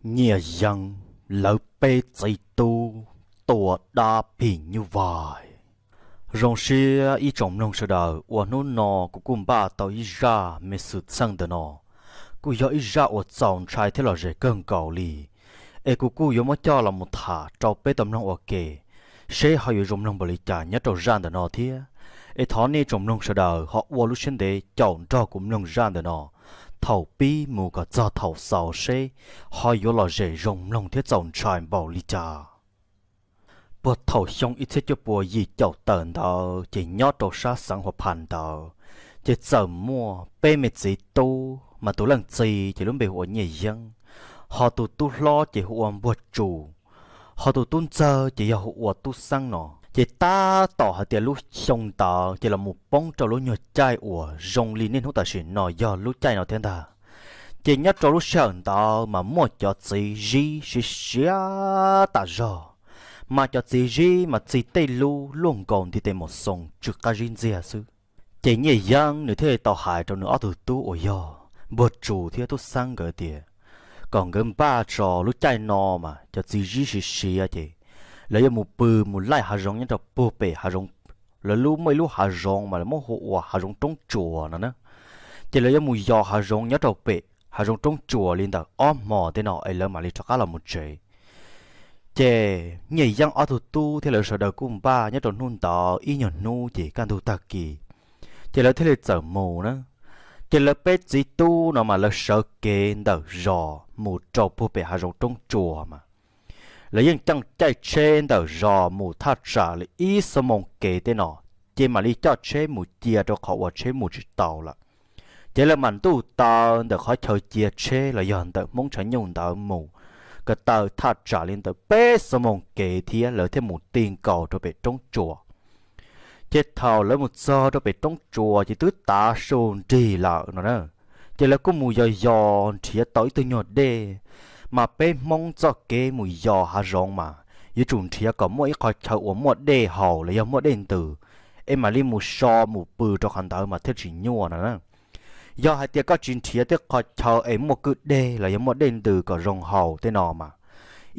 Nyiaj Yeeb lawv peb txiv tub tua dab phim nyuj vais. Zoo siab ib tsoom mloog sawv daws uas hnub no kuv kuj npaj tau ib zaj me xwm txheej ntawm no, kuj yog ib zaj uas txaus ntshai thiab lom zem kawg nkaus li. Es kuv kuj yuav muab coj los mus tham rau peb tau mloog ua ke, seb ho yuav zoo mloog npaum li cas nyob rau zaj ntawm no thiab. Es thov nej tsoom mloog sawv daws ho ua lub siab ntev caum nrog kuv mloog zaj ntawm no thaum pib mus kom txog thaum xaus seb ho yuav lom zem zoo mloog thiab txaus ntshai npaum li cas. Puag thaum xyoo ib txhiab cuaj puas yim caum tawm ntawd ces nyob rau sab xeev Huas Phas ntawd, ces txawm muaj peb me txiv tub, mas tus leej txiv ces lub npe hu ua Nyiaj Yeeb, ho tus tub hlob ces hu ua Npuag Tsu, ho tus tub ntxawg ces yog hu ua Tub Xeeb no. Ces tab tom hais tias lub xyoo ntawd ces los mus poob rau lub nyuag caij uas zoo li niaj hnub tam sim no yog lub caij no thiab ntag. Ces nyob rau lub sij hawm ntawd mas muaj cov txiv zib siav siav tas zog, mas cov txiv zib mas txi tej lub luaj nkaus ntiv tes mus xoo tsw qab zib ntxiag xwb. Ces Nyiaj Yeeb nws thiaj tau hais rau nws ob tug tub uas yog Npuag Tsu thiab Tub Xeeb nkawd tias kom nkawd npaj tso, lub caij no mas cov txiv zib siav siav ces lawv yuav mus pw mus laij hav zoov nyob rau puag pem hav zoov. Lawv lub muaj ib lub hav zoov mas lawv muab hu ua hav zoov Roob Tsuas no na. Ces lawv yuav mus yos hav zoov nyob rau pem hav zoov Roob Tsuas li ntawm ob hmos tej no es lawv mam li rov qab los mus tsev. Ces Nyiaj Yeeb ob tug tub thiab lawv sawv daws kuj npaj nyob rau hnub ntawd ib nyuag hnub ces kaj ntug tag kis, ces lawv thiaj li txawm mus na. Ces lawv peb txiv tub no mas lawv sawv kev ntawm zos mus rau puag pem hav zoov Roob Tsuas mas lawv yeej caij tsheb ntawm zos mus thaj tsam li ib xuab moos kev tej no, ces mam li coj tsheb mus cia rau qhov uas tsheb mus tsis tau lawm. Ces lawv mam ntuj taw ntawm qhov chaw cia tsheb los yog ntawm Hmoob Tshav Nyuj ntawd mus, ko taw thaj tsam li ntawm peb xuab moos kev thiab lawv thiaj mus ti nkaus rau pem Roob Tsuas. Ces thaum lawv mus txog rau pem Roob Tsuas ces twb tav su nrig lawm no na. Ces lawv kuj mus yos yos nrhiav tau ib tug nyuag dej, mas peb Hmoob txoj kev mus yos hav zoov mas yuav tsum nrhiav kom muaj ib qho chaw uas muaj dej haus los yog muaj dej ntws, es mam li mus so mus pw rau qhov ntawd mas thiaj tsis nyuaj no na. Yog hais tias koj tsis nrhiav tej qho chaw es muaj kwj deg los yog muaj dej ntws kom zoo haus tej no mas,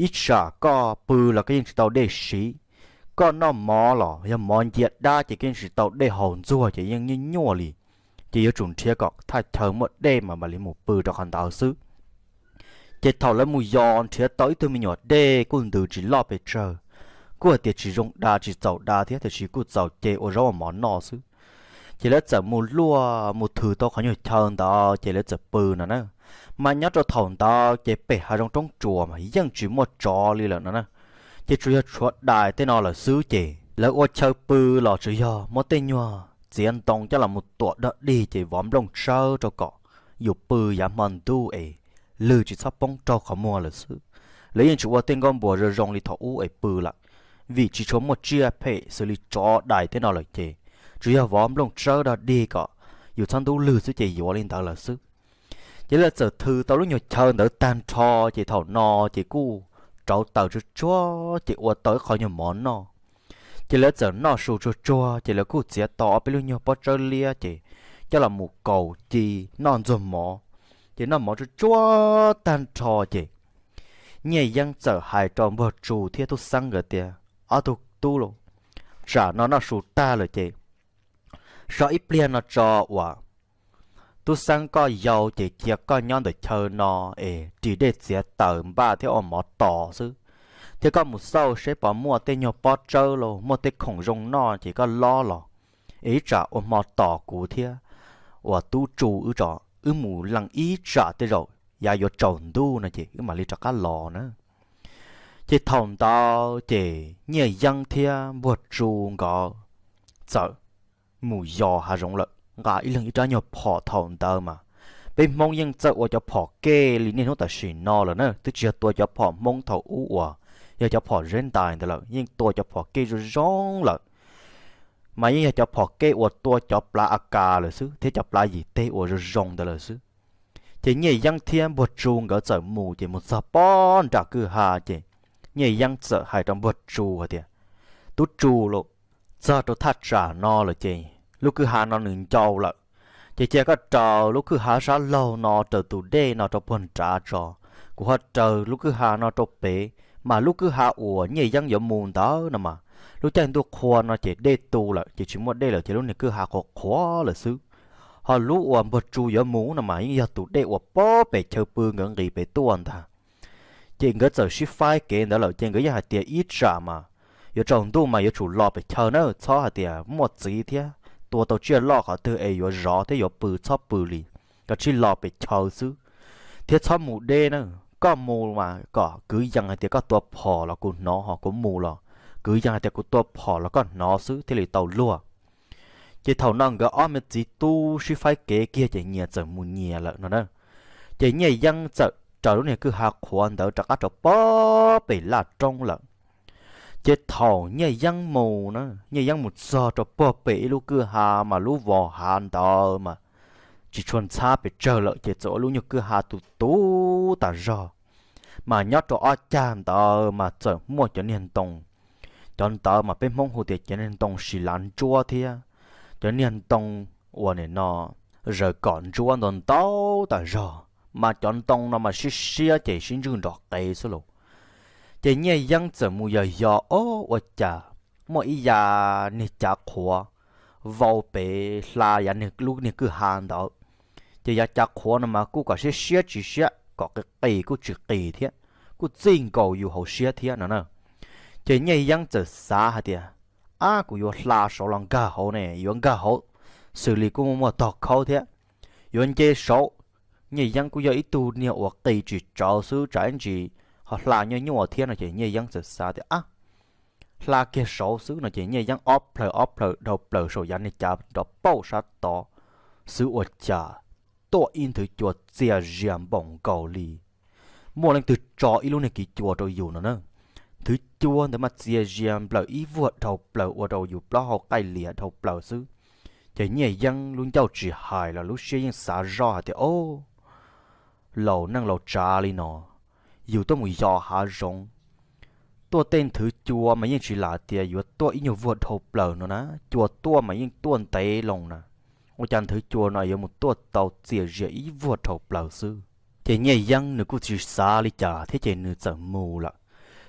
ib tsam koj pw los koj yeej tsis tau dej siv, koj noj mov los yog mov ncia dab ces koj yeej tsis tau dej haus ntxuag ces yeej nyuaj nyuaj li. Ces yuav tsum nrhiav kom thaj chaw muaj dej mas mam li mus pw rau qhov ntawd xwb. Ces thaum lawv mus yos nrhiav tau ib tug me nyuam dej kuj ntws tsis loj pes tsawg, kuj hais tias tsis zoo da tsis txaus da thiab, tiam sis kuj txaus ce ua zaub ua mov noj xwb. Ces lawv txawm mus luaj mus thws tau qhov nyuag chaw ntawd ces lawv txawm pw no na. Mas nyob rau thaum ntawd ces pem hav zoov Roob Tsuas mas yeej tsis muaj tsov li lawm no na, ces tsuas yog tshuav dais tej no lawm xwb. Ces lawv ua chaw pw los tsuas yog muab tej nyuag txiav ntoo coj los mus tuam dog dig ces vov nplooj tsawb rau kom yus pw yav hmo ntuj es lwg tsis txhob poob raug qhov muag lawm xwb. Lawv yeej tsis ua tej nkuaj npua zoo zoo li thaum ub es pw lawm, vim tsis tshua muaj tsiaj phem xws li tsov dais tej no lawm ces tsuas yog vov nplooj tsawb dog dig kom yus txhob ntub lwg xwb ces yuav li ntawd lawm xwb. Ces lawv txawm thws tau lub nyuag chaw ntawd tag nrho, ces thaum no ces kuj rauv taws tsuag tsuag ces ua tau ib qho nyuag mov noj. Ces lawv txawm noj su tsuag tsuag ces lawv kuj txiav tau ob peb lub nyuag pob tsawb liab ces coj los mus kaus ci noj ntxuag mov. Ces noj mov tsuag tsuag tag nrho ces Nyiaj Yeeb txawm hais rau Npuag Tsu thiab Tub Xeeb nkawd tias, Ob tug tub los, tsam no noj su tag lawm ces so ib pliag no tso uas Tub Xeeb koj yau ces cia koj nyob ntawm chaw no es ris dej txiav taws npaj thiab ua mov tos xwb, thiab koj mus xauj seb puas muaj tej nyuag pob tsawb los muaj tej khoom zoo noj ces koj lob los, es ib tsam ua hmo tos kuv thiab uas Tub Tsu wb tso, wb mus leej ib tsam tej zaum yav yuav tsaus ntuj no ces wb mam li rov qab los na. Ces thaum ntawd ces Nyiaj Yeeb thiab Npuag Tsu nkawd txawm mus yos hav zoov lawm, nqa ib leeg ib rab nyuag phom. Thaum ntawd mas peb Hmoob yeej txawj ua cov phom kej li niaj hnub tam sim no lawm na, twb tsis yog tua cov phom Hmoob thaum ub uas yog cov phom zeb ntais ntawd lawm, yeej tua cov phom kej zoo zoo lawm. Mas yeej yog cov phom kej uas tua cov plab a kas lawm xwb thiab cov plab yim teg uas zoo zoo ntawd lawm xwb. Ces Nyiaj Yeeb thiab Npuag Tsu nkawd txawm mus, ces mus txog pob nram kwj ha ces Nyiaj Yeeb txawm hais rau Npuag Tsu hais tias, Tub Tsu los, txog rau thaj tsam no lawm ces lub kwj ha no nws ncau lawm, ces cia koj raws lub kwj ha sab laug no raws tus dej no rau puag nrad tso, kuv ho raws lub kwj ha no rau pem, mas lub kwj ha uas Nyiaj Yeeb yuav mus ntawd no mas, lub caij ntuj qhua no ces dej tu lawm ces tsis muaj dej lawm ces lub niag kwj ha qhuav qhuav lawm xwb. Ho lub uas Npuag Tsu yuav mus no mas yeej yog tus dej uas pob pem chaw pw nkawd nqis pem tuaj ntag. Ces nkawd txawm sib faib kev ntawd lawm ces nkawd yeej hais tias ib tsam mas yuav tsaus ntuj mas yuav tsum los pem chaw na, txhob hais tias muaj txiv thiab tua tau tsiaj loj qhov twg es yuav zov thiab yuav pw txhob pw li, koj cia li los pem chaw xwb, thiab txhob mus deb na. Koj mus mas kom kwv yees hais tias koj tua phom los kuv hnov, ho kuv mus los kwv yees hais tias kuv tua phom los koj hnov xwb thiaj li tau luag. Ces thaum no nkawd ob me txiv tub sib faib kev kiag ces nyias txawm mus nyias lawm no na. Ces Nyiaj Yeeb txawm raws lub niag kwj ha qhuav ntawd rov qab rau pob pem laj roob lawm. Ces thaum Nyiaj Yeeb mus na, Nyiaj Yeeb mus txog rau puag pem ib lub kwj ha mas lub vos hav ntawd mas tsis tshua ntxhab pes tsawg lawm ces txawm ua lub nyuag kwj ha tus tub tas zog. Mas nyob rau ob cag ntawd mas txawm muaj cov niag ntoo, cov ntawd mas peb Hmoob hu tias cov niag ntoo si lav ntsuab thiab cov niag ntoo uas nim no zaws kom ntsuab ntau ntau tas zog, mas cov ntoo no mas siab siab ces sib ntswj nrov qees xwb lauj. Ces Nyiaj Yeeb txawm mus yos yos, o, ua cas muaj ib yav niag cav qhuav vau pem hla yav lub niag kwj ha ntawd. Ces yav cav qhuav no mas kuj kom siab siab tsis siab, kom qis qis kuj tsis qis thiab, kuj txij nkaus yus hauv siab thiab no na. Ces Nyiaj Yeeb txawm xav hais tias, ab, kuv yuav hla saud los nkag hauv ne, yuav nkag hauv xws li kuj muaj muaj tog khaub thiab. Yuav nce saud, Nyiaj Yeeb kuj yog ib tug niag uas qis tsis tsawv xwb, tsam ib ntsis ho hla nyuaj nyuaj thiab no ces Nyiaj Yeeb txawm xav tias, ab, hla kiag saud xwb no ces Nyiaj Yeeb ob plaws ob plaws dhau plaws saum yav niag cav nrov pauj sab tod xwb ua cas tuaj ib nthwv cua txias zias npaum nkaus li muaj leej twg tso ib lub niag kiv cua rau yus no na. Nthwv cua ntawd mas txias zias nplawm ib vuag dhau plaws ua rau yus plaub hau qaij lias dhau plaws xwb. Ces Nyiaj Yeeb lub ncauj tsis hais los lub siab yeej xav zoj hais tias, o, laus neej laus tsav li no, yus tuaj mus yos hav zoov, tuaj tej nthwv cua mas yeej tsis lam tias yuav tuaj ib nyuag vuag dhau plaws no na, cua tuaj mas yeej tuaj ntev loo na, ua cas nthwv cua no yuav mus tuaj tau txias zias ib vuag dhau plaws xwb. Ces Nyiaj Yeeb nws kuj tsis xav li cas thiab ces nws txawm mus lawm.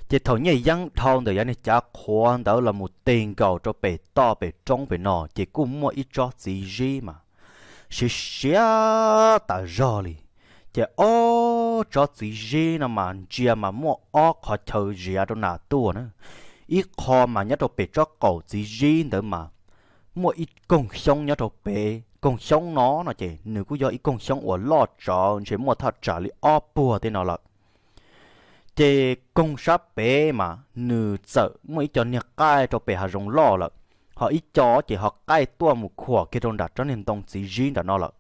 Ces thaum Nyiaj Yeeb dhau ntawm yav niag cav qhuav ntawd los mus tig nkaus rau pem toj pem roob pem no ces kuj muaj ib tsob txiv zib mas siav siav tas zog li. Ces ob tsob txiv zib no mas ntsia mas muaj ob qho chaw ziav rau nram tuaj na. Ib qho mas nyob rau pem tsob qaum txiv zib ntawd mas muaj ib koog xyoob nyob rau pem. Koog xyoob no no ces nws kuj yog ib koog xyoob uas loj tsawv ntshe muaj thaj tsam li ob puag tej no lawm. Ces koog sab pem mas nws txawm muaj ib co niag qaij rau pem hav zoov loj lawm, ho ib co ces ho qaij tuaj mus khuam kiag rau nram tsob niag ntoo txiv zib nram no lawm.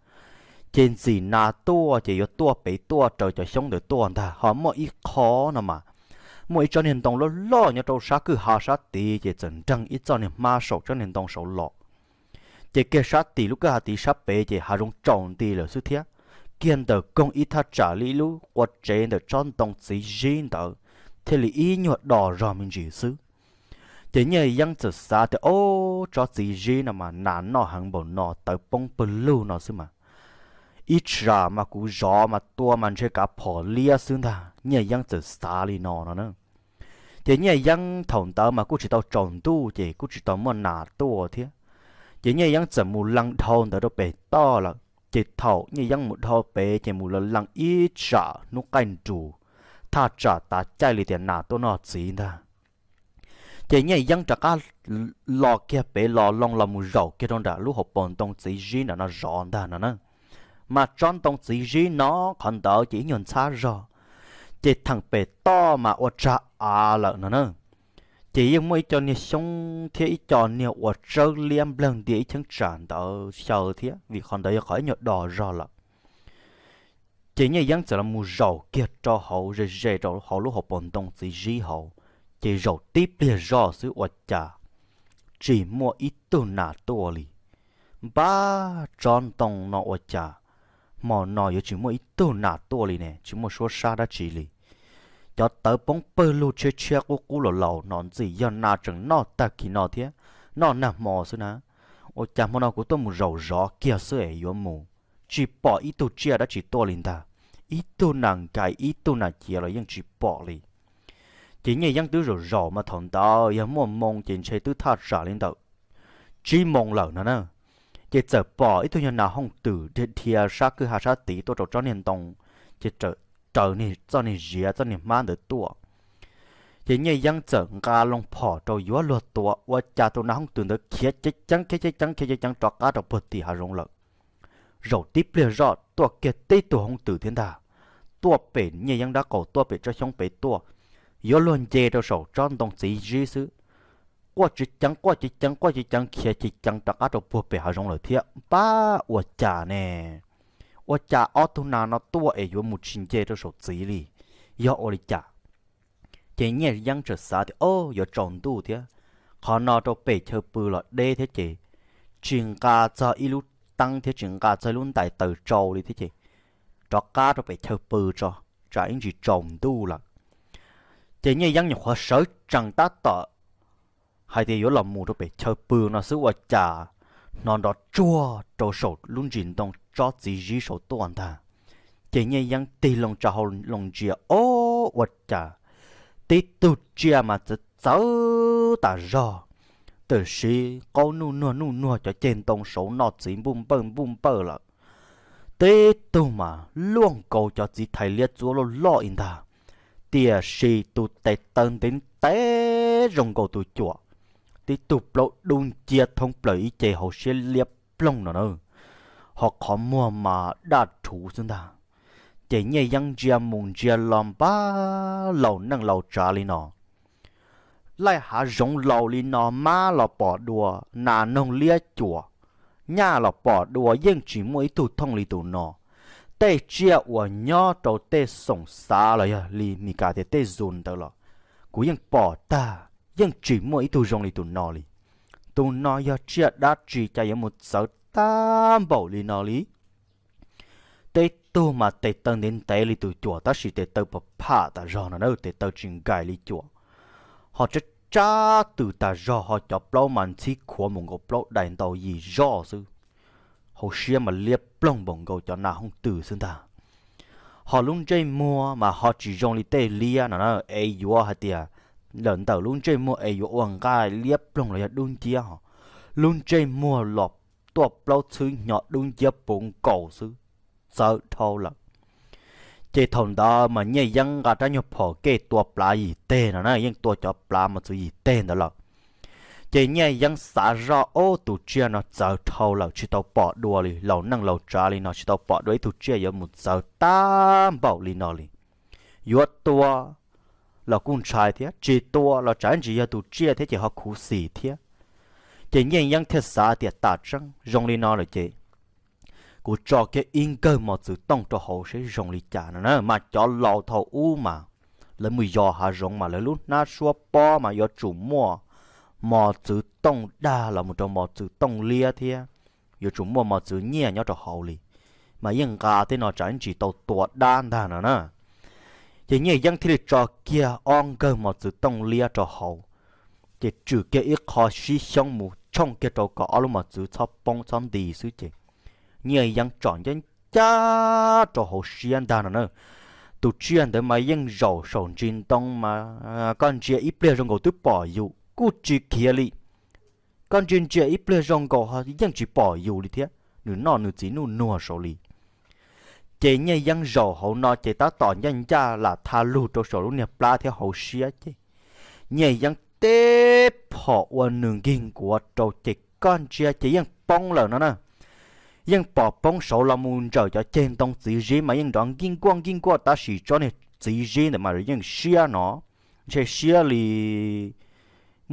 Ces ntxim nas tuaj ces yuav tuaj pem tuaj raws cov xyoob ntawd tuaj ntag. Ho muaj ib qho no mas muaj ib tsob niag ntoo loj loj nyob rau sab kwj ha sab tid ces txawm nreeg ib txoj niag hmab saum tsob niag ntoo saud los. Ces kiag sab tim lub kwj ha tid sab pem ces hav zoov tsaus nti lawm xwb thiab. Kiag ntawm koog ib thaj tsam li ib lub qua tsev ntawm tsob ntoo txiv zib ntawd thiaj li ib nyuag do zog me ntsis xwb. Ces Nyiaj Yeeb txawm xav tias, ob, tsob txiv zib no mas nas noj heev npaum no tawv poob pawg lug no xwb mas, ib tsam mas kuv zov mas tua mas ntshe kav phom liab xwb ntag. Nyiaj Yeeb txawm xav li no no na. Ces Nyiaj Yeeb thaum ntawd mas kuj tsis tau tsaus ntuj ces kuj tsis tau muaj nas tuaj thiab. Ces Nyiaj Yeeb txawm mus lees dhau ntawd rau pem toj lawm. Ces thaum Nyiaj Yeeb mus dhau pem ces mus lees ib tsam hnub qaij nrus, thaj tsam tav caij li tias nas tuaj noj txiv ntag. Ces Nyiaj Yeeb rov qab los kiag pem los loo los mus zaum kiag rau nram lub hauv paus ntoo txiv zib nram no zov ntag no na. Mas tsob ntoo txiv zib no qhov ntawd ces ib nyuag ntxhab zog, ces theem pem toj mas ua tsag av lawm no na. Ces yeej muaj ib co niag xyoob thiab ib co niag uas tsawb liab nplawg ntia ib cheeb tsam ntawd xyaw thiab, vim qhov ntawd yog qhov ib nyuag do zog lawm. Ces Nyiaj Yeeb txawm los mus zaum kiag rau hauv ze ze rau hauv lub hauv paus ntoo txiv zib hauv, ces zaum tib pliag zog xwb ua cas tsis muaj ib tug nas tuaj li. Npab, tsob ntoo no ua cas hmo no yuav tsis muaj ib tug nas tuaj li ne, tsis muaj suab sab dab tsi li. Cov tawv poob pawg lug tshiab tshiab qub qub laus laus no ntxim yog nas tseem noj tag kis no thiab, noj nag hmo xwb na. Ua cas hmo no kuv tuaj mus zaum zov kiag xwb es yuav mus tsis pom ib tug tsiaj dab tsi tuaj li ntag. ib tug nas nkais ib tug nas ciav los yeej tsis pom li. Ces Nyiaj Yeeb twb zaum zaum mas thaum ntawd yog muaj moo ces ntshe twb thaj tsam li ntawm tsib moo lawm no na. Ces txawm pom ib tug nyuag nas hooj twm dhia dhia sab kwj ha sab tid tuaj rau tsob niag ntoo, ces raws txoj niag ziav txoj niag hmab ntawd tuaj. Ces Nyiaj Yeeb txawm nqa loo phom rau yuav luag tua, ua cas tus nas hooj twm ntawd khiav ceev ceev khiav ceev ceev khiav ceev ceev rov qab rau puag tim hav zoov lawm. Zaum tib pliag zoj tuaj kiag tib tug hooj twm thiab ntag, tuaj pem Nyiaj Yeeb dab qaum tuaj pem tsob xyoob pem tuaj, yuav luag nce rau saum tsob ntoo txiv zib xwb. Quaj tsis ceev quaj tsis ceev quaj tsis ceev khiav tsis ceev rov qab rau puag pem hav zoov lawm thiab. Pab ua cas ne? Ua cas ob tug nas no tuaj es yuav mus tsis nce rau saum txiv li? Yog ua li cas? Ces Nyiaj Yeeb txawm xav tias, o, yuav tsaus ntuj thiab, qhov no rau pem chaw pw los deb thiab ces tsis nqa txog ib lub teeb thiab tsis nqa txog ib lub ntais taws tsau li thiab ces rov qab rau pem chaw pw tso, tsam ib ntsis tsaus ntuj lawm. Ces Nyiaj Yeeb nyuam qhuav sawv tsees tab tom hais tias yuav los mus rau pem chaw pw no xwb ua cas hnov nrov tsuag rau saum lub ntsis ntoo tsob txiv zib saud tuaj ntag. Ces Nyiaj Yeeb tig loo tsa hau loo ntsia, o, ua cas tib tug tsiaj mas txawv txawv tas zog, tiam sis qaub nuj nuag nuj nuag cov ceg ntoo saud noj txiv npuj npawj npuj npawj lawm. Tib tug mas luaj nkaus cov txiv thais liab txua loj loj ib ntag, tiam sis tus tes taw ntev ntev zoo nkaus tus cuam, tib tug plaub dub nciab thoob plaws ib ce hauv siab liab ploog no na, ho qhov muag mas daj rhuv xwb ntag. Ces Nyiaj Yeeb ntsia mus ntsia los npab laus neej laus tsav li no, laij hav zoov laus li no mab los pom dua, nas noog liab cuam nyaj los pom dua, yeej tsis muaj ib tug thooj li tus no. Tej tsiaj uas nyob rau tej xoom xav los yog li Mis Kas tias tej zoo ntawd los kuv yeej pom tag, yeej tsis muaj ib tug zoo li tus no li. Tus no yog tsiaj dab tsi cas yuav mus txawv tag npaum li no li? Tib tug mas tes taw ntev ntev li tus cuam tab sis tes taw pam pham tas zog no na, tes taw tsis nkais li cuam, ho tsab tsab tws tas zog, ho cov plaub mas ntxhib khuav npaum nkaus plaub dais ntau yim zoj xwb, hauv siab mas liab ploog npaum nkaus cov nas hooj twm xwb ntag. Ho lub ntsej muag mas ho tsis zoo li tej liab no na, es yuav hais tias lawm ntawm lub ntsej muag es yuav ua nqaij liab ploog los yog dub nciab ho, lub ntsej muag los tuaj plaub txhwb hnyo dub nciab puv nkaus xwb, txawv dhau lawm. Ces thaum ntawd mas Nyiaj Yeeb nqa rab nyuag phom kej tua plav yim teg no na, yeej tua cov plav mos txwv yim teg ntawd lawm. Ces Nyiaj Yeeb xav zoj, ob, tus tsiaj no txawv dhau lawm, tsis tau pom dua li, laus neej laus tsav li no tsis tau pom dua ib tug tsiaj yuav mus txawv tag npaum li no li. Yuav tua los kuj ntshai thiab, tsis tua los tsam ntsis yog tus tsiaj thiab ces ho khuv xim thiab. Ces Nyiaj Yeeb thiaj xav tias tam tseeb zoo li no lawm ces kuv tso kiag ib nkawg mos txwv tooj rau hauv seb zoo li cas no na. Mas cov laus thaum ub mas lawv mus yos hav zoov mas lawv lub hnab suab pob mas yuav tsum muaj mos txwv tooj dag los mus rau mos txwv tooj liab thiab, yuav tsum muaj mos txwv nyiaj nyob rau hauv li, mas yeej nqa tej no tsam ntsis tau tua dab ntag no na. Ces Nyiaj Yeeb thiaj li tso kiag ob nkawg mos txwv tooj liab rau hauv, ces tswm kiag ib qho sib xyoob mus tshooj kiag rau kom ob lub mos txwv txhob poob txhob nti xwb ces Nyiaj Yeeb tsom ncaj ncaj rau hauv siab ntag no na. Tus tsiaj ntawd mas yeej zaum saum ntsis ntoo mas koj ntsia ib pliag zoo nkaus twb pom yus kuj tsis khiav li, koj ntsia ntsia ib pliag zoo nkaus yeej tsis pom yus li thiab, nws noj nws txiv nuj nuag saud li. Ces Nyiaj Yeeb zaum hauv no ces tab tom ncaj ncaj lam tha lug rau saum lub niag plab thiab hauv siab ces Nyiaj Yeeb teb phom ua nws nkig nkuav rau ces koj ntsia ces yeej poob lawm no na. Yeej pom poob saud los mus ntsawm cov ceg ntoo txiv zib mas yeej nrov nkij nkuaj nkij nkuaj tab sis tsob niag txiv zib ntawd mas yeej siab no, ntshe siab li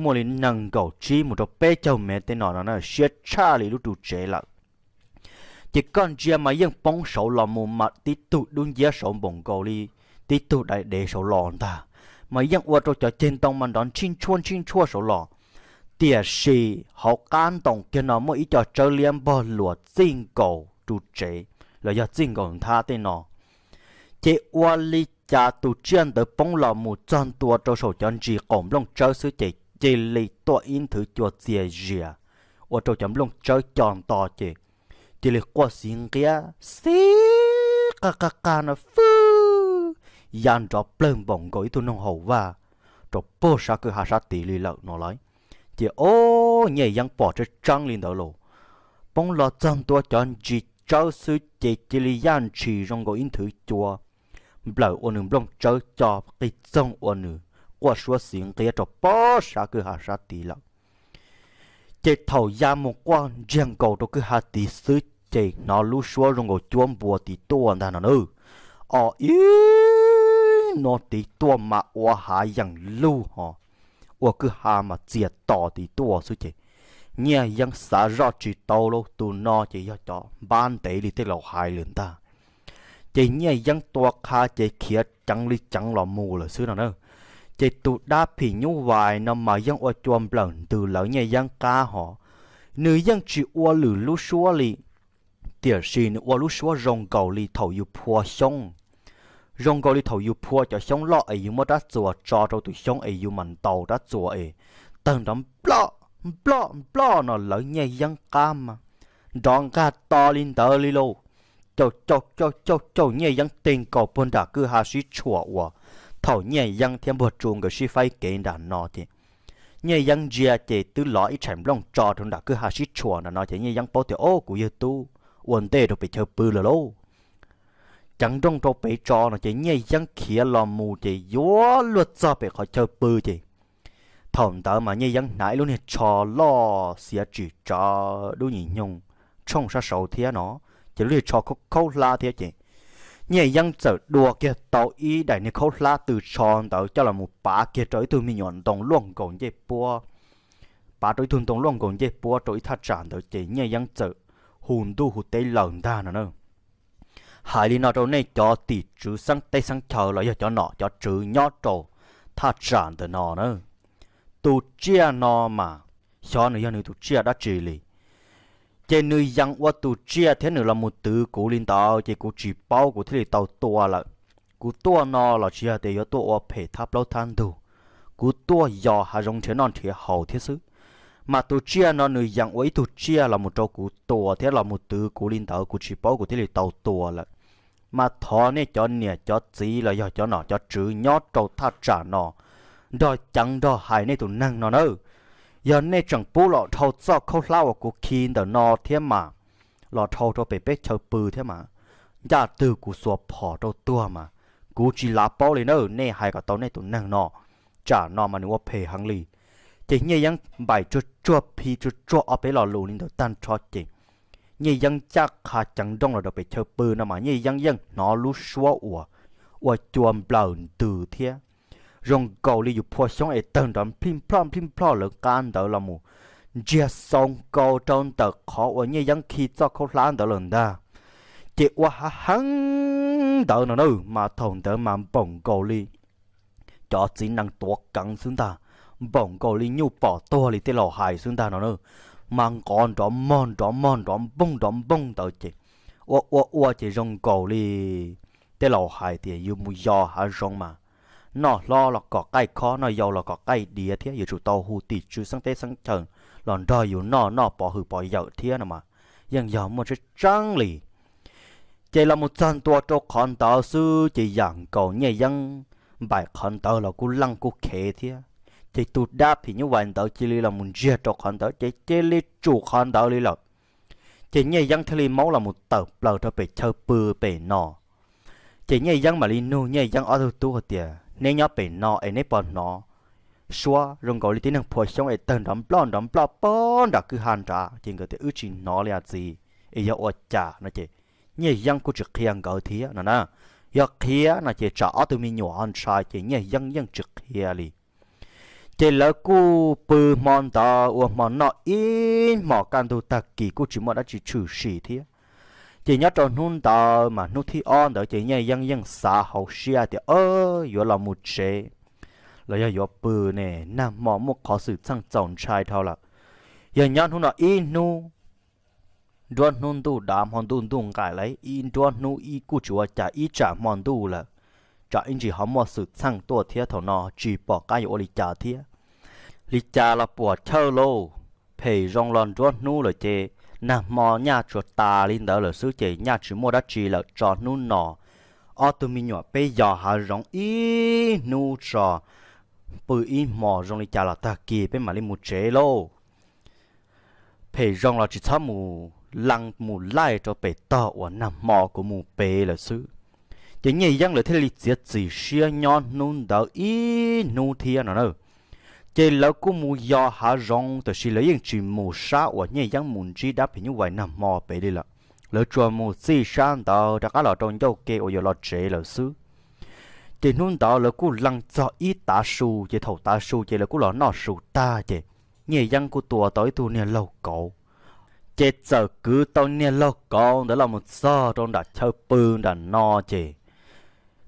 muaj li nees nkaum tsib mus rau peb caug mev tej no no na, siab tshaj li lub ru tsev lawm. Ces koj ntsia mas yeej poob saud los mus mas tib tug dub nciab saud npaum nkaus li tib tug dai dev saud los ntag, mas yeej ua rau cov ceg ntoo mas nrov ntshij ntshua ntshij ntshua saud los. Tiam sis hauv qab ntoo kiag no muaj ib co tsawb liab npog luas txij nkaus ru tsev los yog txij nkaus nthab tej no. Ces ua li cas tus tsiaj ntawd poob los mus txog ntua rau saum cov ntsis qaum nplooj tsawb xwb ces cia li tuaj ib nthwv cua txias zias, ua rau cov nplooj tsawb co nto ces cia li quaj xiv nqiab xiv qaj qaj qaj no fwb ya nrov plawg npaum nkaus ib tug noog haus vaj rau puag sab kwj ha sab tid li lawm no lauj. Ces ob Nyiaj Yeeb pom tseeb tseeb li ntawd los, poob los txog ntua cov ntsis tsawb xwb ces cia li yaj ntshis zoo nkaus ib nthwv cua nplawm ua nws nplooj tsawb co qig txoog ua nws quaj suab xiv nqiab rau puag sab kwj ha sab tid lawm. Ces thaum ya mus quaj ntsiag nkaus rau kwj ha tid xwb ces hnov lub suab zoo nkaus cuab npua tid tuaj ntag no na. Ob ib no tid tuaj mas ua hav yeem lug ho, ua kwj ha mas txias to tid tuaj xwb ces Nyiaj Yeeb xav zoj tsis tau lauj, tus no ces yog cov npab ntev li tej laus hais lawm ntag. Ces Nyiaj Yeeb tua qha ces khiav ceev li ceev los mus lawm xwb no na. Ces tus dab phim nyuj vais no mas yeej ua cua nplawm ntws lawv Nyiaj Yeeb qab ho, nws yeej tsis ua lwm lub suab li, tiam sis nws ua lub suab zoo nkaus li thaum yus phua xyoob, zoo nkaus li thaum yus phua cov xyoob loj es yus muab rab txuas tso rau tus xyoob es yus mam ntaus rab txuas es tawg nrov nploj nploj nploj no lawv Nyiaj Yeeb qab mas nrov nqag to li ntawd li lauj. Caum caum caum caum caum Nyiaj Yeeb tig nkaus puag nram kwj ha sib tshuam uas thaum Nyiaj Yeeb thiab Npuag Tsu nkawd sib faib kev nram no ces Nyiaj Yeeb ntsia ces twb lov ib tshaim nplooj tso rau nram kwj ha sib tshuam nram no ces Nyiaj Yeeb paub tias, Ob, kuv yawg tub ua ntej rau pem chaw pw lawm lauj. Ceev nrooj rau pem tso no ces Nyiaj Yeeb khiav los mus ces yuav luag txog pem qhov chaw pw ces thaum ntawd mas Nyiaj Yeeb hnav ib lub niag tsho loj xiav tsim tsawv dub nyim nyoog tshooj sab saud thiab no, ces lub niag tsho khaub hlab thiab ces Nyiaj Yeeb txawm dua kiag tau ib daim niag khaub hlab tw tsho ntawd coj los mus pav kiag rau ib tug me nyuam ntoo luaj nkaus ncej puab, pav rau ib tug ntoo luaj nkaus ncej puab rau ib thaj tsam ntawd ces Nyiaj Yeeb txawm hu ntuj hu teb lawm ntag no na. Hais li no rau nej cov tim tswv xeeb teb xeeb chaw los yog cov nom cov tswv nyob rau thaj tsam ntawm no na, tus tsiaj no mas xyov nws yog nws tus tsiaj dab tsi li. Ces nws yees ua tus tsiaj thiab nws los mus twv kuv li ntawd ces kuv tsis paub kuv thiaj li tau tua lawm. Kuv tuaj no los tsis yog tias yuav tuaj ua phem thab plaub thab ntug, kuv tuaj yos hav zoov nrhiav noj nrhiav haus thiab xwb. Mas tus tsiaj no nws yees ua ib tug tsiaj los mus rau kuv tua thiab los mus twv kuv li ntawd kuv tsis paub kuv thiaj li tau tua lawm. Mas thov nej cov niam cov txiv los yog cov nom cov tswv nyob rau thaj tsam no nrog ceev nrog hais nej tus neeg no nawb. Yog nej tseem pub los dhau txoj khaub hlab uas kuv khi ntawm no thiab mas los dhau rau pem peb chaw pw thiab mas ncaj twg kuv xuas phom rau tuag mas kuv tsis lav paub li nawb. Nej hais kom tau nej tus neeg no, tsam no mas nws ua phem heev li. Ces Nyiaj Yeeb npaim tsuag tsuag phi tsuag tsuag ob peb lo lus li ntawd tag nrho ces Nyiaj Yeeb ncaj qha ceev nrooj los rau pem chaw pw no mas Nyiaj Yeeb yeej hnov lub suab uas ua cua nplawm ntws thiab zoo nkaus li yus phua xyoob es tawg nrov nplij nploj nplij nploj lawv qab ntawd los mus ntsiag xau nkaus rau ntawm qhov uas Nyiaj Yeeb khi txoj khaub hlab ntawd lawm ntag. Ces ua hav heev ntawd no na mas thaum ntawd mas npaum nkaus li cov txiv nees tuav keev xwb ntag, npaum nkaus li nyuj pom tuag li tej laus hais xwb ntag no na. Mas nqov nrov mog nrov mog nrov npoog nrov npoog ntawd ces ua ua ua ces zoo nkaus li tej laus hais tias yus mus yos hav zoov mas noj hlob los kom qaij khob, noj yau los kom qaij diav thiab yuav tsum tau hu tim tswv xeeb teb xeeb chaw los nrog yus noj, noj pov hwm pov yawm thiab no mas yeej yog muaj tseeb tseeb li. Ces los mus txog ntua rau qhov ntawd xwb ces yam nkaus Nyiaj Yeeb npaim qhov ntawd los kuj leej kuj khev thiab. Ces tus dab phim nyuj vais ntawd cia li los mus ntsiag rau qhov ntawd ces cia li tsum qhov ntawd li lawm. Ces Nyiaj Yeeb thiaj li maub los mus tawm plaws rau pem chaw pw pem no. Ces Nyiaj Yeeb mam li nug Nyiaj Yeeb ob tug tub hais tias, Neb nyob pem no es neb puas hnov suab zoo nkaus li tib neeg phua xyoob es tawg nrov nploj nrov nploj pog nram kwj ha nrad? Ces nkawd tias, Wb tsis hnov li a txiv, es yog ua cas no? Ces Nyiaj Yeeb kuj tsis qhia nkawd thiab no na. Yog qhia no ces tsam ob tug me nyuam ho ntshai ces Nyiaj Yeeb yeej tsis qhia li. Ces lawv kuj pw hmo ntawd ua hmo noj ib hmos kaj ntug tag kis kuj tsis muaj dab tsi tshwm sim thiab. Ces nyob rau hnub ntawd mas hnub thib ob ntawd ces Nyiaj Yeeb yeej xav hauv siab tias, Yuav los mus tsev los yog yuav pw ne, nag hmo muaj qhov xwm txheej txaus ntshai dhau lawm. Yog nyob hnub no ib hnub, nruab hnub ntuj dav hmo ntuj ntuj nqaim lawm, ib nruab hnub ib kuj tsis ua cas, ib tsam hmo ntuj lawm, tsam ib ntsis ho muaj xwm txheej tuaj thiab, thaum no tsis pom qab yuav ua li cas thiab. Li cas los puam chawj lauj, phem zoo los nruab hnub lawm ces Nag hmo nyaj tsuas tas li ntawd lawm xwb ces nyaj tsis muaj dab tsi lawm, tso hnub no ob tug me nyuam peb yos hav zoov ib hnub tso, pw ib hmos zoo li cas los tag kis peb mam li mus tsev lauj. Phem zoo los tsis txhob mus, lees mus laij rau pem tog uas nag hmo kuv mus pem lawm xwb. Ces Nyiaj Yeeb lawv thiaj li txiav txim siab nyob hnub ntawd ib hnub thiab no na. Ces lawv kuj mus yos hav zoov, tiam sis lawv yeej tsis mus sab uas Nyiaj Yeeb mus ntsib dab phim nyuj vais nag hmo pem li lawm. Lawv tsuas mus txij sab ntawd rov qab los rau ncauj ke uas yuav los tsev lawm xwb. Ces hnub ntawd lawv kuj lees txog ib tav su, ces thaum tav su ces lawv kuj los noj su tag ces Nyiaj Yeeb kuj tua tau ib tug niag laug kauv. Ces txawm kwv tau niag laug kauv ntawd los mus txog rau nram chaw pw nram no ces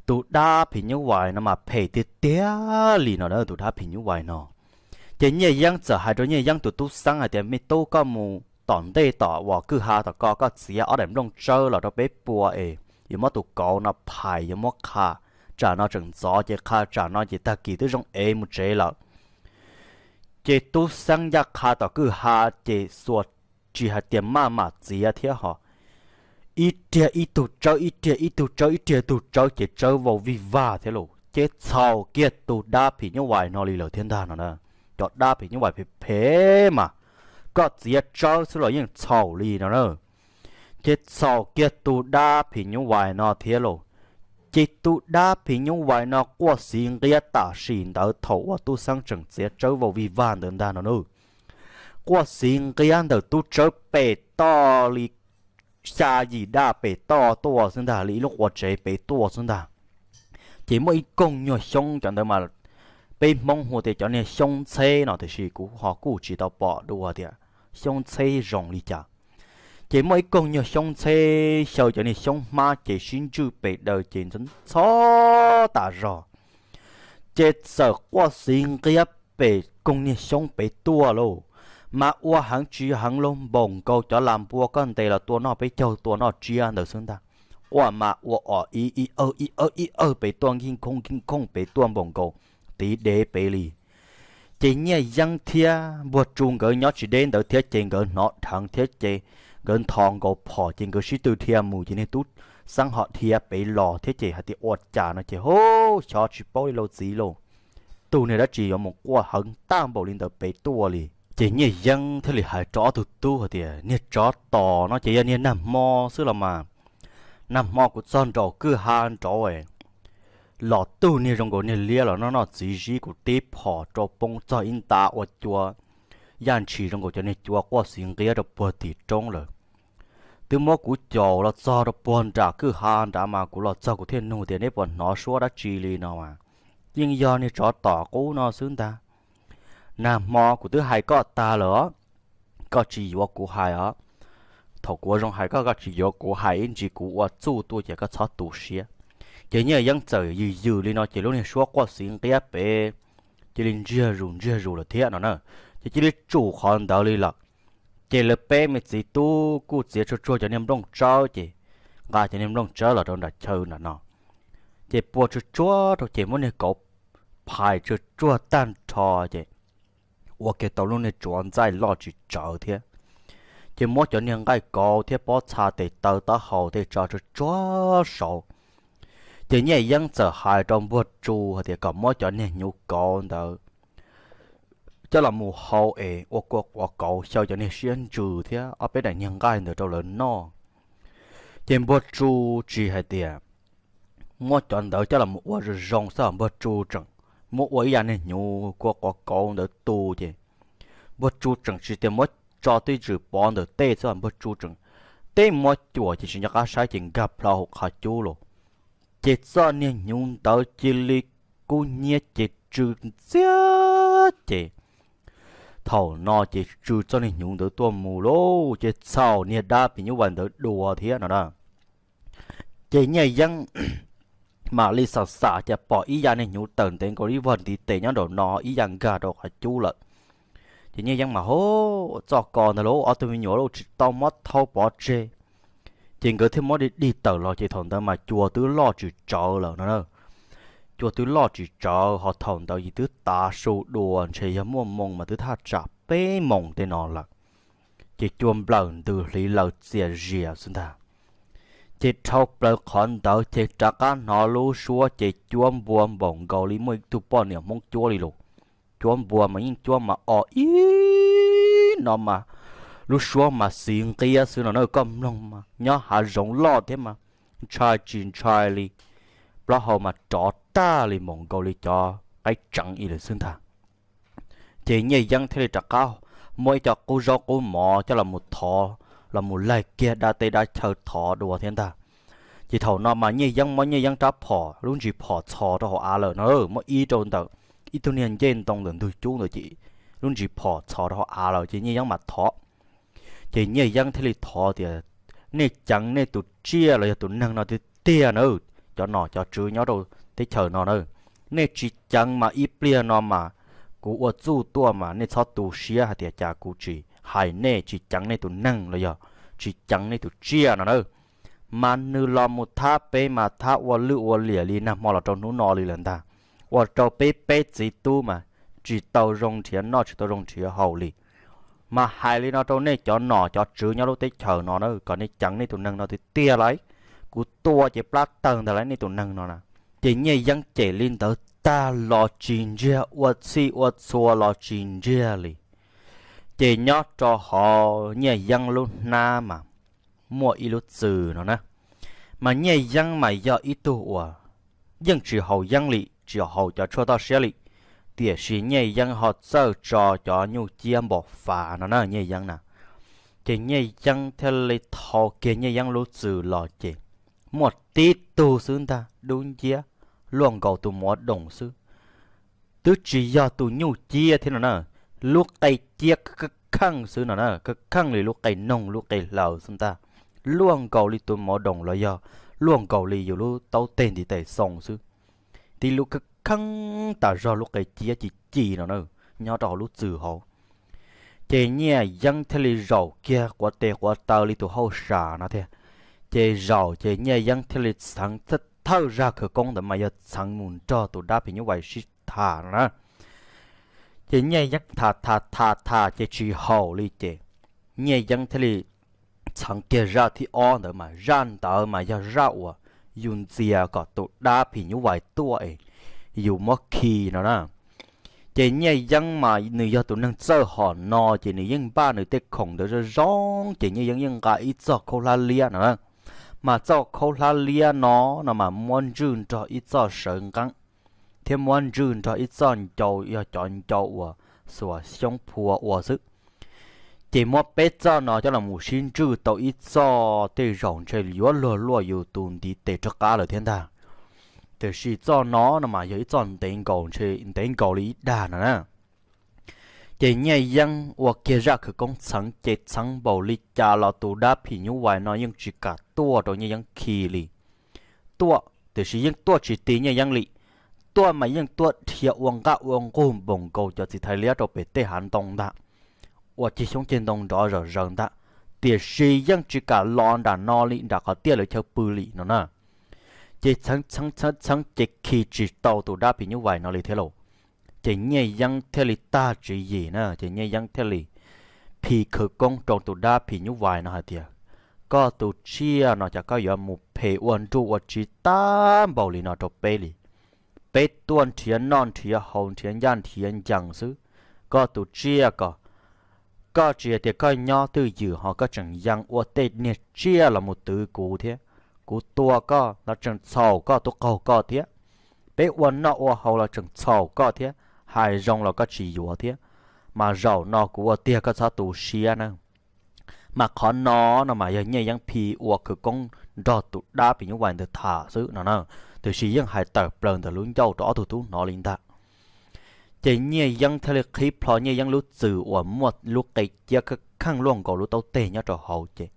tus dab phim nyuj vais no mas phem tiag tiag li no na, tus dab phim nyuj vais no. Ces Nyiaj Yeeb txawm hais rau Nyiaj Yeeb tus tub xeeb hais tias, me tub, koj mus tom ntej tom uas kwj ha tom ko, koj txiav ob daim nplooj tsawb los rau peb pua es yuav muab tus kauv no phais yuav muab qha, tsam no tseem ntxov ces qha tsam no ces tag kis twb zoo ev mus tsev lawm. Ces tub xeeb ncaj qha tom kwj ha, ces xuas tsis hais tias maj mam txiav thiab ho, ib riag ib tug tsawb, ib riag ib tug tsawb, ib riag tug tsawb, ces tsawb vau vij vag thiab lauj. Ces txhaum kiag tus dab phim nyuj vais no li lawm thiab ntag no na. Cov dab phim nyuj vais phem phem mas, koj txiav tsawb xwb los yeej txhaum li no na. Ces txhaum kiag tus dab phim nyuj vais no thiab lauj. Ces tus dab phim nyuj vais no quaj xiv nqiab tam sim ntawd thaum uas tub xeeb tseem txiav tsawb vau vij vag ntawd ntag no na. Quaj xiv nqiab ntawm tub tsawb pem toj li xya yim daj pem toj tuaj xwb ntag, li ib lub qua tsev pem tuaj xwb ntag. Ces muaj ib koog nyuag xyoob, cov ntawd mas peb Hmoob hu tias cov niag xyoob ntxheb no, tiam sis kuv ho kuj tsis tau pom dua tias xyoob ntxheb zoo li cas. Ces muaj ib koog nyuag xyoob ntxheb xyaw cov niag xyoob hmab ces sib ntswj pes daws ces ntxhov tas zog. Ces txawm quaj xiv nqiab pem koog niag xyoob pem tuaj lauj. Mas ua heev tsis heev lauj, npaum nkaus cov las npua koj ntes los tua noj peb caug tua noj tsiab ntawd xwb ntag. Quaj mas ua o ib ib awg ib awg ib awg pem tuaj, nkij nkhooj nkij nkhooj pem tuaj npaum nkaus tiv dev pem li. Ces Nyiaj Yeeb thiab Npuag Tsu nkawd nyob tsis deb ntawd thiab ces nkawd hnov dheev thiab ces nkawd nthos nkaus phom ces nkawd sib tw dhia mus ces niag tub xeeb ho dhia pem los thiab ces hais tias ua cas no ces hu, xyov tsis paub li lauj txiv lauj, tus niag dab tsi yuav mus quaj heev tag npaum li ntawd pem tuaj li. Ces Nyiaj Yeeb thiaj li hais rau ob tug tub hais tias, niag tsov tom no ces yog niag nag hmo xwb los mas, nag hmo kuv txog nraum kwj ha nraud los tug niag zoo nkaus niag liab los noj noj txiv zib, kuv tib phom rau poob txog ib nta ua cua yaj ntshis zoo nkaus cov niag cua quaj xiv nqiab rau puag tim roob lawm. Twb muab kuv caum los txog rau puag nram kwj ha nrad mas kuv los txog kuv thiaj nug tias neb puas hnov suab dab tsi li no mas, yeej yog niag tsov tom qub no xwb ntag. Nag hmo kuv twb hais koj tag lawm os, koj tsis yuav kuv hais os. Thaum kuv ua zoo hais koj, koj tsis yuav kuv hais, ib ntsis kuv ua txuj tuaj ces koj txhob tu siab. Ces Nyiaj Yeeb txawm yws yws li no ces lub niag suab quaj xiv nqiab pem cia li ntsiag zus ntsiag zus lawm thiab no na. Ces cia li tsum qhov ntawd li lawm. Ces lawv peb me txiv tub kuj txiav tsuag tsuag cov niag nplooj tsawb ces nqa cov niag nplooj tsawb los rau nram chaw nram no. Ces pua tsuag tsuag rau ces muab niag kauv phais tsuag tsuag tag nrho ces ua kiag tau lub niag tsuav ntxaij loj tsis tsawv thiab. Ces muab cov niag nqaij kauv thiab pob txha tes taw taub hau tej tso tsuag tsuag saud. Ces Nyiaj Yeeb txawm hais rau Npuag Tsu hais tias kom muab cov niag hnyuv kauv ntawd coj los mus hau es ua kua quav kauv xyaw cov niag siab ntsws thiab ob peb daim niag nqaij ntawd rau lawv noj. Ces Npuag Tsu tsis hais tias muab cov ntawd coj los ua zoo zoo xwb, Npuag Tsu tseem muab ua ib yam niag hnyuv kua quav kauv ntawd tu ces Npuag Tsu tseem tsis tias muab tso twj ywm pov ntawm tej xwb, Npuag Tsu tseem teb muab cuam ces tsis nco qab saib ces nkag plho hauv qhov cub los. Ces txoj niag hnyuv ntawd cia li kub hnyiab ces tsw ntxiab ces thaum no ces tsw txoj niag hnyuv ntawd tuaj mus lauj, ces txhaum niag dab phim nyuj vais ntawd dua thiab no na. Ces Nyiaj Yeeb mam li xam xam cas pom ib yam niag hnyuv tawm ntev nkaus ib vog ntiv tes nyob nraum no ib yam nkag rau qhov cub lawm. Ces Nyiaj Yeeb mas hu, txoj ko ntag lauj, ob tug me nyuam lauj, tsis tau muab thau pov tseg. Ces nkawd thiaj muab dig dig tawm los ces thaum ntawd mas cua twb loj tsis tsawv lawm no na. Cua twb loj tsis tsawv ho thaum ntawd yus twb tav su dua ntshe yog muaj moo mas twb thaj tsam peb moos tej no lawm. ces cua nplawm ntws hliv laws txias zias xwb ntag. Ces dhau plaws qhov ntawd ces rov qab hnov lub suab ces cuab npua npaum nkaus li muaj ib tug poj niam Hmoob cuab li lus. Cuab npua mas yeej cuab mas o ib no mas lub suab mas xiv nqiab xwb no na, koj mloog mas nyob hav zoov loj thiab mas ntshai tsis ntshai li, plaub hau mas rov tag li npaum nkaus li cov qaib tseev ib lawm xwb ntag. Ces Nyiaj Yeeb thiaj li rov qab muab ib co qub zaub qub mov coj los mus thov, los mus laig kiag dab teb dab chaw thov dua thiab ntag. Ces thaum no mas Nyiaj Yeeb muab Nyiaj Yeeb rab phom, lub ntsis phom txhos rau hauv av lawm no, muab ib rau ntawm ib tug niag ncej ntoo ntawm ntug cub ntawd ces lub ntsis phom txhos rau hauv av lawm ces Nyiaj Yeeb mam thov. Ces Nyiaj Yeeb thiaj li thov tias, nej ceev nej tus tsiaj los yog tus neeg no tiag tiag na, cov nom cov tswv nyob rau teb chaws no na, nej tsis ceev mas ib pliag no mas kuv ua txuj tuaj mas nej txhob tu siab hais tias cas kuv tsis hais nej, tsis ceev nej tus neeg los yog tsis ceev nej tus tsiaj no na. Mas nws los mus thab peb mas thab ua lwj ua liam li nag hmo los rau hnub no li lawm ntag, ua rau peb peb txiv tub mas tsis tau zoo nrhiav noj tsis tau zoo nrhiav haus li. Mas hais li no rau nej cov nom cov tswv nyob lub teb chaws no na, kom nej ceev nej tus neeg no tiag tiag lauj, kuv tua ces plab tawg ntag lauj nej tus neeg no na. Ces Nyiaj Yeeb cem li ntawd tag los tsis ntsiag, ua txhij ua txhua los tsis ntsiag li. Ces nyob rau hauv Nyiaj Yeeb lub hnab mas muaj ib lub txwm no na. Mas Nyiaj Yeeb mas yog ib tug uas yeej tsis haus yeeb li, tsis haus cov tshuaj toj siab li, tiam sis Nyiaj Yeeb ho txawj tso cov nyuj ciab npom fav no na Nyiaj Yeeb na. Ces Nyiaj Yeeb thiaj li thau kiag Nyiaj Yeeb lub txwm los ces muaj tib tug xwb ntag, dub nciab luaj nkaus tus mov doos xwb. Twb tsis yog tus nyuj ciab thiab no na, lub qe ciab kheej xwb no na, kheej li lub qe noog lub qe hlaws xwb ntag, luaj nkaus li tus mov doos los yog luaj nkaus li yus lub taub teg ntiv tes xoo xwb. Tib lub kheej kheej tas zog lub qe ciab ci ci no na, nyob rau hauv lub txwm hauv. Ces Nyiaj Yeeb thiaj li zaum kiag quav tes quav taw li tus hauj sam no thiab. Ces zaum ces Nyiaj Yeeb thiaj li txheev thawj zaj khawv koob ntawd mas yog txheev mus nrog tus dab phim nyuj vais sib tham no na. Ces Nyiaj Yeeb tham tham tham tham ces tsis haum li ces Nyiaj Yeeb thiaj li txheev kiag zaj thib ob ntawd mas zaj ntawd mas yog zaj uas yus ntxias kom tus dab phim nyuj vais tuaj es yus muab khi no na. Ces Nyiaj Yeeb mas nws yog tus neeg txawj hom no ces nws yeej npaj nws tej khoom ntawd zoo zoo ces Nyiaj Yeeb yeej nqa ib txoj khaub hlab liab no na. Mas txoj khaub hlab liab no no mas muab ntswj nrog ib txoj sawv nqeeb thiab muab ntswj nrog ib txoj ncau, yog cov ncau uas xuas xyoob phua ua xwb. Ces muab peb txoj no coj los mus sib ntswj tau ib txoj tej zaum ntshe yuav luag luaj yus tus ntiv tes rov qab lawm thiab ntag. Tiam sis txoj no no mas yog ib txoj ntev nkaus, ntshe ntev nkaus li ib dag no na. Ces Nyiaj Yeeb ua kiag zaj khawv koob txheev ces txheev npaum li cas los tus dab phim nyuj vais no yeej tsis kam tuaj rau Nyiaj Yeeb khi li. Tuaj tiam sis yeej tuaj tsis ti Nyiaj Yeeb li. Tuaj mas yeej tuaj dhia ua nqaj ua nqug npaum nkaus cov txiv thais liab rau pem tej hav ntoo ntag, ua cig xyoob cig ntoo nrov zom zaws ntag, tiam sis yeej tsis kam los nram no li, nram qhov tiaj lawv chaw pw li no na. Ces txheev txheev txheev txheev ces khi tsis tau tus dab phim nyuj vais no li thiab lauj. Ces Nyiaj Yeeb thiaj li tag tswv yim na, ces Nyiaj Yeeb thiaj li khi khawv koob rau tus dab phim nyuj vais no hais tias, koj tus tsiaj no cas koj yuav mus phem ua nruj ua tsiv tag npaum li no rau peb li. Peb tuaj nrhiav noj nrhiav haus nrhiav ncaj nrhiav ncees xwb, koj tus tsiaj ko, koj tsis hais tias koj nyob twj ywm ho koj tseem yees ua tej niag tsiaj los mus twv kuv thiab. Kuv tua koj los tseem txhaum koj tus qaug koj thiab. Peb ua noj ua haus los tseem txhaum koj thiab, hais zoo los koj tsis yuav thiab. Mas zaum no kuv ua tiag koj txhob tu siab na. Mas qhov no no mas yog Nyiaj Yeeb khi ua khawv koob nrog tus dab phim nyuj vais ntawd tham xwb no na, tiam sis yeej hais tawm plaws ntawm lub ncauj rau ob tug tub hnov li ntag. Ces Nyiaj Yeeb thiaj li qhib plho Nyiaj Yeeb lub txwm uas muaj lub qe ciab kheej luaj nkaus lub taub teg nyob rau hauv ces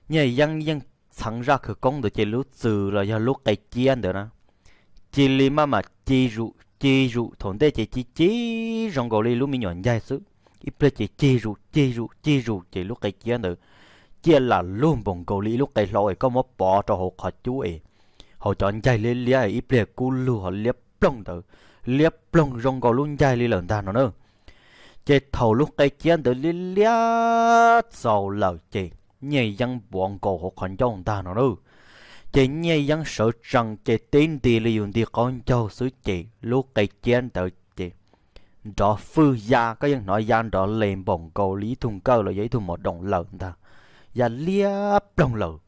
Nyiaj Yeeb yeej txheev zaj khawv koob ntawd ces lub txwm los yog lub qe ciab ntawd na cia li maj mam ci zus ci zus, thaum ntej ces ci ci zoo nkaus li lub me nyuam ncaig xwb, ib pliag ces ci zus ci zus ci zus ces lub qe ciab ntawd ciaj lam lug npaum nkaus li ib lub qe hlau es koj muab pov rau hauv qhov cub es hauv cov ncaig liab liab ib pliag kub lug ho liab ploog ntawd, liab ploog zoo nkaus lub ncaig li lawm ntag no na. Ces thaum lub qe ciab ntawd liab liab txaus lawm ces Nyiaj Yeeb npuav nkaus hauv qhov ncauj ntag no lauj. Ces Nyiaj Yeeb sawv tsees ces tib nti li yus nti qaub ncaug xwb ces lub qe ciab ntawd ces nrov fwj ya, koj yeej hnov ya nrov li npaum nkaus li ib tug nkawj los yog ib tug mos doom lawm ntag, ya liab ploog lawm.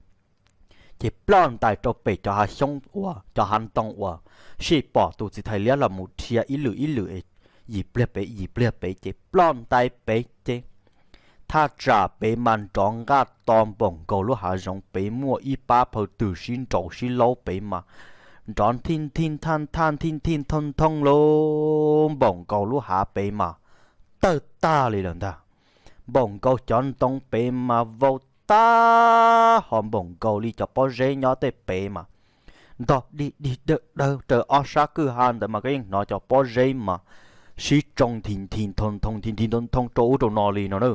Ces ploj ntais rau pem cov hav xyoob uas cov hav ntoo uas sij pom tus txiv thais liab los mus dhia ib lwm ib lwm, yim pliag pem yim pliag pem ces ploj ntais pem ces thaj tsam pem mas nrov nqaj to npaum nkaus lub hav zoov pem muaj ib pab phaw twg sib nraus sib laub pem mas nrov nthi nthi nthaj nthaj nthi nthi nthoj nthoj lauj, npaum nkaus lub hav pem mas tawg tag li lawm ntag. Npaum nkaus cov ntoo pem mas vau tag ho npaum nkaus li cov pob zeb nyob tej pem mas ntog dig dig dawg dawg raws ob sab kwj ha ntawd mas koj yeej hnov cov pob zeb mas sib tsoo nthi nthi nthoo nthoo nthi nthi nthoo nthoo rau ub rau no li no na.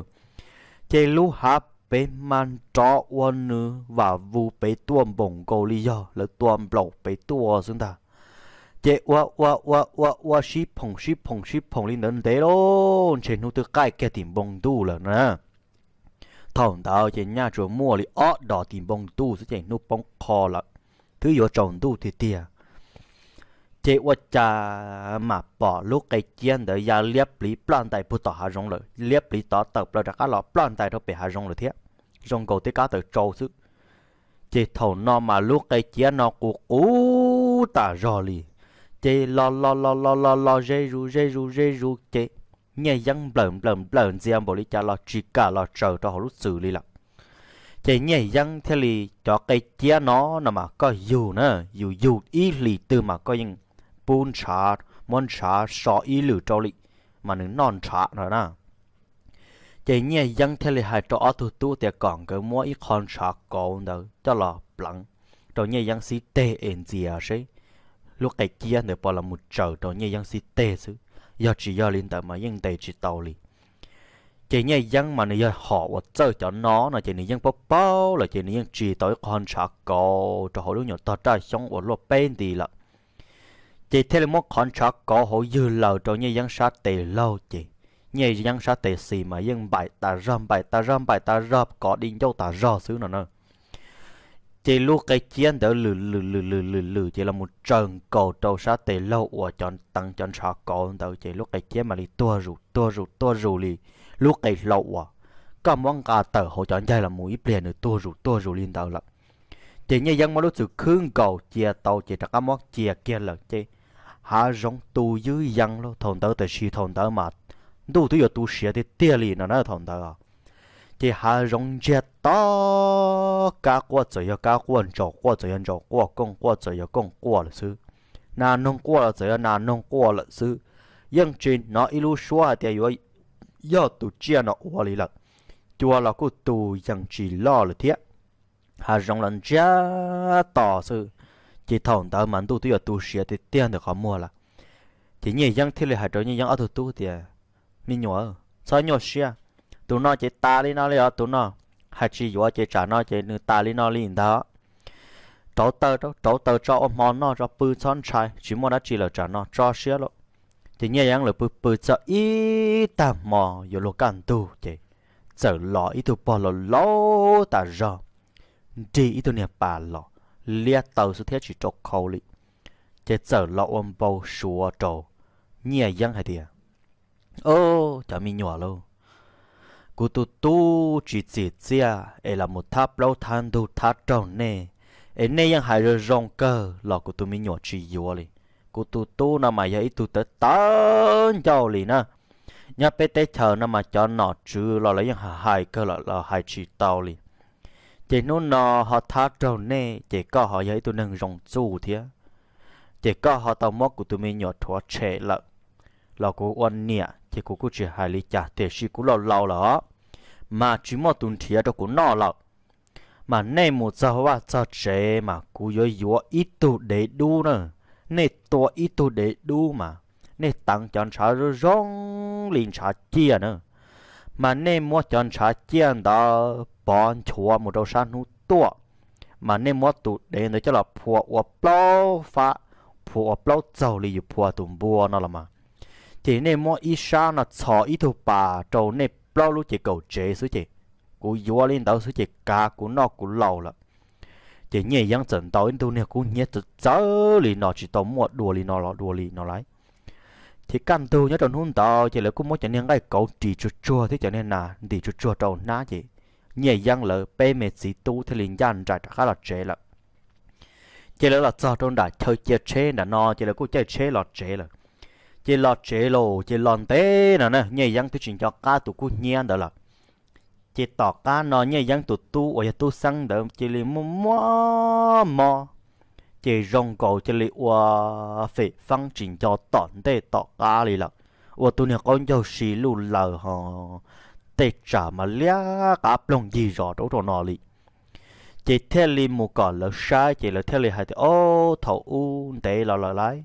Ces lub hav pem mas nrov ua nws vam vus pem tuaj npaum nkaus li yog lawv tua nplaum pem tuaj xwb ntag. Ces ua ua ua ua ua sib phoom sib phoom sib phoom li ntawd ntev lawm ntshe hnub twb qaij kiag tim npoo ntuj lawm na. Thaum ntawd ces nyaj tsuas muaj li ob dos tim npoo ntuj xwb ces hnub poob qho lawm, twb yuav tsaus ntuj tiag tiag. Ces ua cas mam pom lub qe ciab ntawd ya liab pliv ploj ntais puag tom hav zoov lawm, liab pliv tod tawm plaws rov qab los ploj ntais rau pem hav zoov lawm thiab, zoo nkaus tej kab taws tsau xwb. Ces thaum no mas lub qe ciab no qus qus tas zog li, ces los los los los los los ze zus ze zus ze zus ces Nyiaj Yeeb nplawm nplawm nplawm ntxias npaum li cas los tsis kam los tsaws rau hauv lub txwm li lawm. Ces Nyiaj Yeeb thiaj li, cov qe ciab no no mas koj yug na, yus yug ib hlis twg mas koj yeej pub ntshav, muab ntshav so ib lwm rau li mas nws noj ntshav no na. Ces Nyiaj Yeeb thiaj li hais rau ob tug tub tias kom nkawd muab ib qho ntshav kauv ntawd coj los pleev rau Nyiaj Yeeb xib teg es ntxias seb lub qe ciab ntawd puas los mus tsaws rau Nyiaj Yeeb xib teg xwb, yog tsis yog li ntawd mas yeej ntes tsis tau li. Ces Nyiaj Yeeb mas nws yog hom uas txawj cov no no ces nws yeej paub paub lawm ces nws yeej tsis tau ib qho ntshav kauv rau hauv lub nyuam tog raj xyoob uas luaj peb nti lawm. Ces thiaj li muab qhov ntshav kauv hauv ywg laws rau Nyiaj Yeeb sab tes laug ces Nyiaj Yeeb sab tes xis mas yeej npaim tas zog npaim tas zog npaim tas zog kov di ncauj tas zog xwb no na. Ces lub qe ciab ntawd lwm lwm lwm lwm lwm lwm ces los mus tsaws nkaus rau sab tes laug uas cov teev cov ntshav kauv ntawd ces lub qe ciab mam li tuag zus tuag zus tuag zus li lub qe hlau uas koj muab nqa tawm hauv cov ncaig los mus ib pliag nws tuag zus tuag zus li ntawd lawm. Ces Nyiaj Yeeb muab lub txwm khwb nkaus cia tau ces rov qab muab cia kiag lawm ces hav zoov tu ywb yees lauj. Thaum ntawd tam sis thaum ntawd mas ntuj twb yuav tu siav tiag tiag li no na thaum ntawd. Ces hav zoov ntsiag to, kab quaj txawm yog kab quaj, ntsaum quaj txawm yog ntsaum quaj, kooj quaj txawm yog kooj quaj lawm xwb, nas noog quaj los txawm yog nas noog quaj lawm xwb. Yeej tsis hnov ib lub suab hais tias yuav yog tus tsiaj no ua li lawm. Cua los kuj tu yees tsis loj lawm thiab. Hav zoov los ntsiag to xwb. Ces thaum ntawd mas ntuj twb yuav tu siav tiag tiag ntawm qhov muag lawm. Ces Nyiaj Yeeb thiaj li hais rau Nyiaj Yeeb ob tug tub tias, me nyuam, txhob nyuaj siab, tus no ces tas li no li os tus no. Hais tsis yuav ces tsam no ces nws tas li no li ntag. Rauv taws, rauv taws tso ua hmo noj tso, pw txhob ntshai, tsis muaj dab tsi lawm tsam no, tso siab lauj. Ces Nyiaj Yeeb lawv pw pw txog ib tag hmo yuav luag kaj ntug ces txawm los ib tug pog laus laus tas zog, nrig ib tug niag pas los, liab taw xwb thiab tsis rau khau li. Ces txawm los ua npau suav rau Nyiaj Yeeb hais tias, Ob, cov me nyuam lauj, kuv tus tub tsis txim txiaj es los mus thab plaub thab ntug thab raug nej, es nej yeej hais zoo zoo kawg los kuv tus me nyuam tsis yuav li. Kuv tus tub no mas yog ib tug tawv tawv ncauj li na. Nyob peb teb chaws no mas cov nom tswv los lawv yeej hais kawg los los hais tsis tau li. Ces hnub no ho thab raug nej ces koj ho yog ib tug neeg zoo txuj thiab, ces koj ho tau muab kuv tus me nyuam rhuav tshem lawm, los kuv ua niam ces kuv kuj tsis hais li cas tiam sis kuv laus laus lawm os, mas tsis muaj tus nrhiav rau kuv noj lawm. Mas nej mus txog vaj txog tsev mas kuv yuav yuav ib tug dev dub na, nej tua ib tug dev dub mas nej teev cov ntshav zoo zoo li ntshav ciaj na, mas nej muab cov ntshav ciaj ntawd pov nchuav mus rau sab hnub tuaj, mas nej muab tus dev ntawd coj los phua ua plaub fab, phua ua plaub txaug li yus phua tus npua no los mas, Ces nej muab ib sab no txhos ib tug pas rau nej plaub lub ces kaum tsev xwb ces kuv yuav li ntawd xwb ces kav kuv noj kuv laus lawm. Ces Nyiaj Yeeb txawm ntaus ib tug niag kub hnyiab txawv txawv li no, tsis tau muaj dua li no los dua li no lauj. Ces kaj ntug nyob rau hnub ntawd ces lawv kuj muab cov niag nqaij kauv ris tsuag tsuag thiab cov niag nas ntim tsuag tsuag rau hnab ces Nyiaj Yeeb lawv peb me txiv tub thiaj li ncaj nraim rov qab los tsev lawm. Ces lawv los txog rau nram chaw cia tsheb nram no ces lawv kuj caij tsheb los tsev lawm. Ces los tsev los ces los ntev no na, Nyiaj Yeeb twb tsis nco qab tus kub hnyiab ntawd lawm. Ces tom qab no Nyiaj Yeeb tus tub uas yog Tub Xeeb ntawd cia li muaj muaj mob, ces zoo nkaus cia li ua fem feeb tsis nco tom ntej tom qab li lawm, ua tus niag qaub ncaug si luj laws ho tej tsam mas liab qab ploog ncig zos rau ub rau no li. Ces thiaj li mus kom lawv saib ces lawv thiaj li hais tias, Ob, thaum ub ntev los lawm lauj,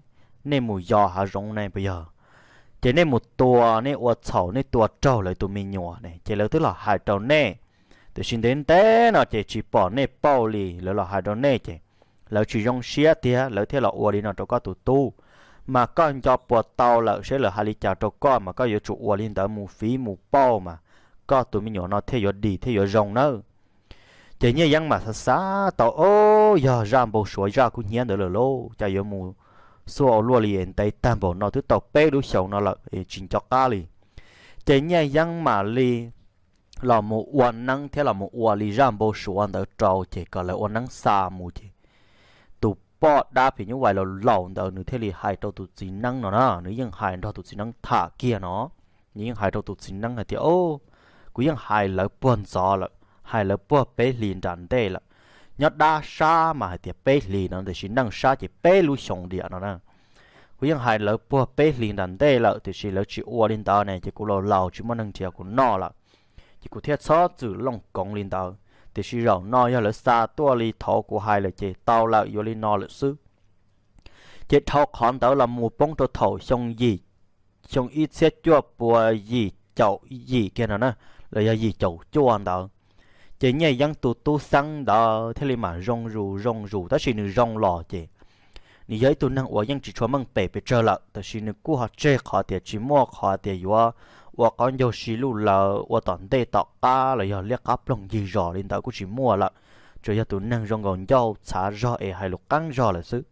nej mus yos hav zoov ne puas yog? Ces nej mus tua, nej ua txhaum, nej tua raug lawv tus me nyuam ne, ces lawv twb los hais rau nej. Tiam sis ntev ntev no ces tsis pom nej pauj li, lawv los hais rau nej ces lawv tsis zoo siab tiag, lawv thiaj los ua li no rau koj tus tub. Mas koj nco puas tau lawm, seb lawv hais li cas rau koj mas koj yuav tsum ua li ntawd mus fiv mus pauj mas koj tus me nyuam no thiaj yuav dim thiaj yuav zoo nawb. Ces Nyiaj Yeeb mas xav xav tau, Ob, yog zaj npau suav zaj kub hnyiab ntawd lawm lauj, cas yuav mus xuaj ua luaj li, ntev tag npaum no twb tau peb lub xyoos no lawm tsis nco qab li. Ces Nyiaj Yeeb mam li los mus ua neeb thiab los mus ua li zaj npau suav ntawd rau ces kom lawv ua neeb xa mus ces tus poj dab phim nyuj vais laus laus ntawd nws thiaj li hais rau tus txiv neeb no na, nws yeej hais nrog tus txiv neeb tham kiag no. Nws yeej hais rau tus txiv neeb hais tias, Ob, kuv yeej hais lawv puag ntxov lawm, hais lawv puag peb hlis nram ntej lawm. Nyob dab sab mas hais tias peb hlis no, tiam sis neej sab ces peb lub xyoos diam no na. Kuv yeej hais lawv puag peb hlis nram ntej lawm, tiam sis lawv tsis ua li ntawd ne, ces kuv laus laus tsis muaj neeg nrhiav kuv noj lawm, ces kuv thiaj txhob txwm looj koov li ntawd. Tiam sis zaum no yog lawv xa tuaj li thov kuv hais lawm ces tau lawm, yuav li no lawm xwb. Ces dhau qhov ntawd los mus poob rau thaum xyoo yim, xyoo ib txhiab cuaj pua yim caum yim kiag no na, los yog yim caum cuaj ntawd, ces Nyiaj Yeeb tus tub Xeeb ntawd thiaj li mam zoo zus zoo zus, tab sis nws zoo los ces nws yog ib tug neeg uas yeej tsis tshua meej pem pes tsawg lawm, tab sis nws kuj ho tseg qhov tias tsis muaj qhov tias yuav ua qaub ncaug si luj laws ua tom ntej tom qab los yog liab qab ploog ncig zos li ntawd kuj tsis muaj lawm, tsuas yog tus neeg zoo nkaus ncauj txhav zog es hais lus qeeb zog lawm xwb.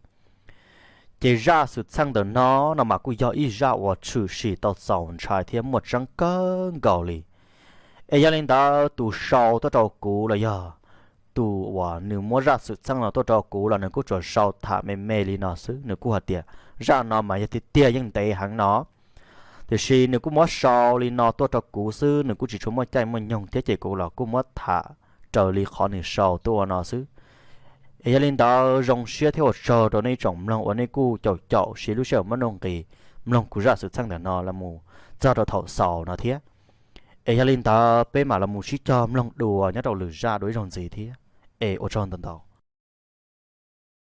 Ces zaj xwm txheej ntawm no no mas kuj yog ib zaj uas tshwm sim tau txaus ntshai thiab muaj tseeb kawg nkaus li. Es yog li ntawd tus sau tuaj rau kuv los yog tus uas nws muab zaj xwm txheej no tuaj rau kuv los nws kuj tsuas sau tham me me li no xwb, nws kuj hais tias zaj no mas yog tiag tiag yeej ntev heev no, tiam sis nws kuj muab sau li no tuaj rau kuv xwb, nws kuj tsis tshua muaj caij muaj nyoog thiab ces kuv los kuj muab tham raws li qhov nws sau tuaj ua no xwb. Es yog li ntawd zoo siab thiab ua tsaug rau nej ib tsoom mloog uas nej kuj caum caum siv lub sij hawm muab nuj nqis mloog kuv zaj xwm txheej ntawm no los mus txog rau thaum xaus no thiab. Es yog li ntawd peb mam los mus sib cog mloog dua nyob rau lwm zaj dua ib zaug ntxiv thiab. Es ua tsaug ntau ntau.